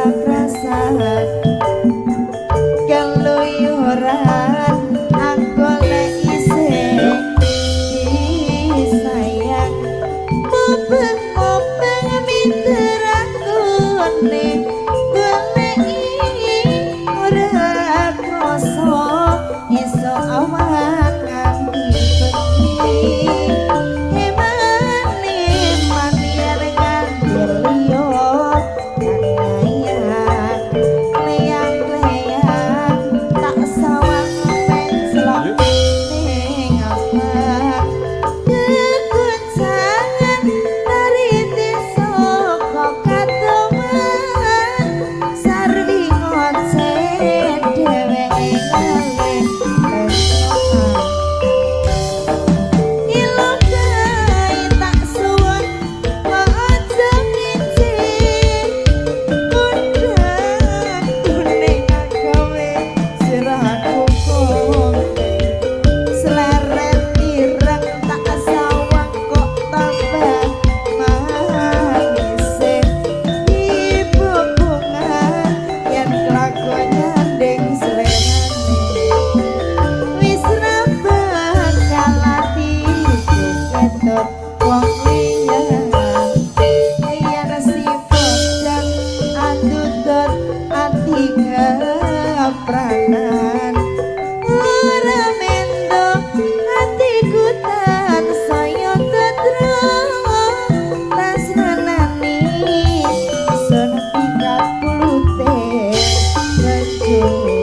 Krasak-krasak keluyuran aku lek isih disayang mubeng-mubeng mitrakune goleki ora krasa iso awan nganti bengi emane manian nganti liya kang leyang-leyang tak sawang penslok ning abang kegoncangan nariti saka katoman sarwi ngoceh dheweke ngalih penslokan. Ilokai tak suwun aja ngici kondang kuning agawe sirahku konting sleret ireng tak sawang kok tambah manise ibu bunga yen kelakon nyanding selerane wis ra bakal atiku ketut wong liya yen si podang andutut ati kepranan ora mendo atiku tansaya tetro tasnanani sun pikat pulute kejo.